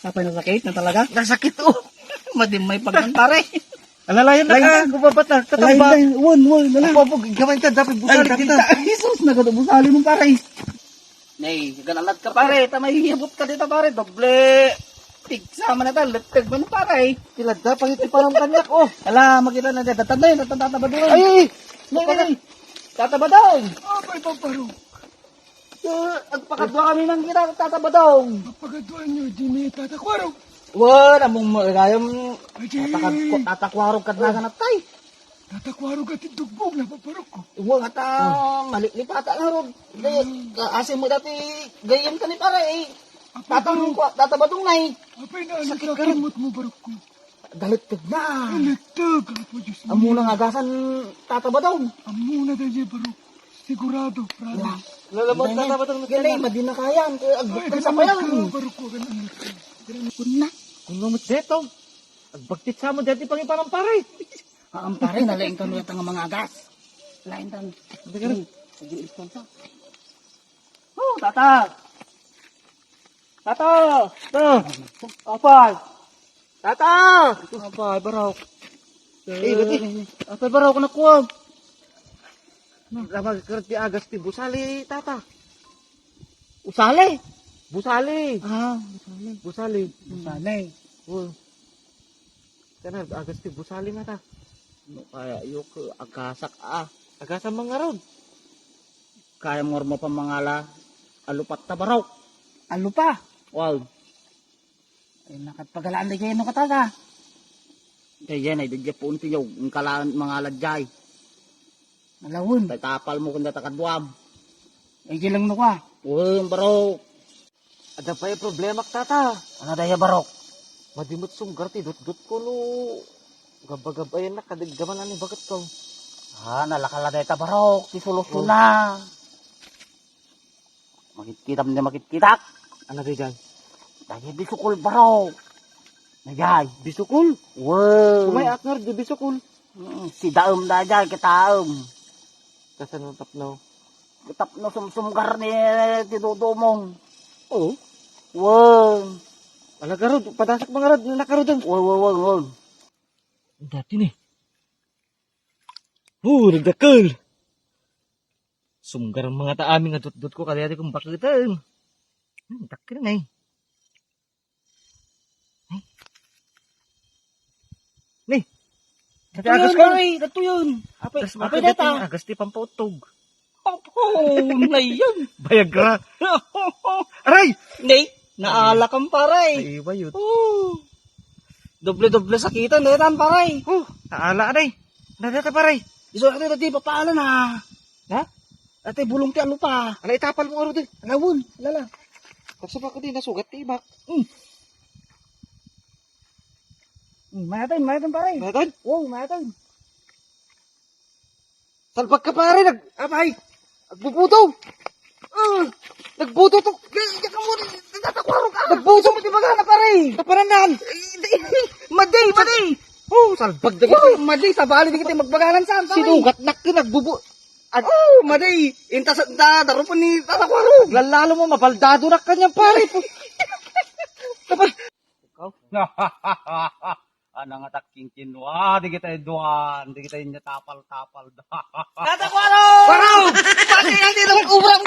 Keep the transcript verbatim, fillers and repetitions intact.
Apay, nasakit na talaga? Nasakit, oh. Madimmay pagman, pare. Alalayan na ka, gubabat na, tatamba. Lain, lain. Wan, wan, wala. Apo, apo, gamay ka, dapat busali kita. Ay, Jesus, nagado busali mo, pare. Nay, gananat ka, pare. Tamay hiyabot ka dito, pare. Doble. Tigsa man ata, letteg man, pare. Tilad da, pangit ti panang kanyak, oh. Ala, makita na dyan. Tatan na yun, tatan, tatabadong. Ay, ay, ay. Nay, nay, nay. Tatabadong. Apay, pamparo. Eh, agpakadua kami nang kita, tatabadong. Agpakadua nyo, di mi tatakwaro. Wan, among ma-, gayam, Adi. Tatak-, tatakwarog kad nagan atay. Tatakwaro ka ti dugbog na paparok ko. Wan, ata, malilipata nga rod. Gay-, asin mo dati, gayam ka ni pare, eh. Apay, tatang, barok. Tatabadong na, eh. Apay na, ano sakit sa ka rin. Kimot mo, barok ko? Daletteg na. Daletteg, Apo Diyos mo. Amo na nga agasan, tatabadong. Amo na dali, barok. Sigurado, promise. Lalamot na dapat ang Gani, nagkaya. Madi na kayan. Kaya Ay, agduktan sa ganun payan. Ka, barok ko, ganun ka. Ganun. Kunna. Kunna mo dito. Agbagtit sa mo dito pangipanang pare. Ang pare, nalaing kami at ang mga agas. Lain tan. Hindi ka rin. Hmm. Sige, ispan sa. Oh, tata. Tata. Ah. Apay. Tata! Apay, barok. Eh, gati. Apay, barok, nakuha. Labag ka ti agas ti busali, tata. Usali? Busali. Ah, busali. Busali. Busali. Oh. Kana, agas ti busali nga ta. No, kaya, yok, agasak, ah. Agasan man ngarud. Kaya mo pa mangala, alupat ta barok. Alupa? Wow. Ay, nakatpagalaan da kayo no kataga. Kaya yan, ay, dadya po unti yaw, ang kalaan, mga ladjay. Malawon. Tay tapal mo kung data kaduam. Ay, gilang no ka. Uy, bro. Ada pa'y problema, tata. Ano daya, barok? Madimot sunggar ti dutdut ko, no. Gabagabayan na, kadiggaman ani bagat ko. Ah, nalakala daya ta, barok. Ti solusyon na. Makitkitam di makitkitak. Ano, Jay? Dagiti bisukol, baro. Dagay. Bisukol? Wow. Sumay akngar di bisukol. Mm, si daem dagay, kitaem. Kasano tapno? Tapno sumsumgar ni ti Dudumong. Oo. Wow. Ala, garod, padasak mga rod, nakarod ang. Wow, wow, wow, wow. Dati ni. Oh, nagdakkel. Sumgar mga ta amin nga dutdut ko, kadi-adi kong bakit, eh. Hmm, dakkel na, eh. Ni. Agas ko. Pare, kato yun. Apay, agas, apay, data. Agas ti pampautog. Apo, na yun. Viagra. Aray! Ni, naala kang pare. Ay, iba yun. Oh. Doble-doble sakitan, datan, pare. Oh, naala, aray. Nadata, pare. Iso, ate, dati, papaala na. Ha? Ate, bulong ti alupa. Ala, itapal mo, aro, di. Alawon, lala. Tapos pa ko, di, nasugat, ti ibak. Hmm. Hmm, mayatan, mayatan, pare. Mayatan? Wow, mayatan. Salbag ka, pare, nag-, apay. Nagbubuto. Ah, nagbuto to. Kaya, kaya ka mo, nagtatakwaro ka. Nagbuto mo, di ba nga na, pare? Kapananan. Ay, di. Madi, madi. Oh, salbag na kita. Oh, madi, sabali di kita magbagalan saan, pare? Sinugat na ka, nagbubu-, Ad-, oh, madi. Inta sa, da, darupan ni Tata Kuaro. Lalalo mo, mabaldado na kanya, pare. Tapos, ikaw? Ano nga takking kinwa, di kita iduan, di kita inya tapal-tapal. Tata Kuaro! Kuaro! Pati ang tinong ubrang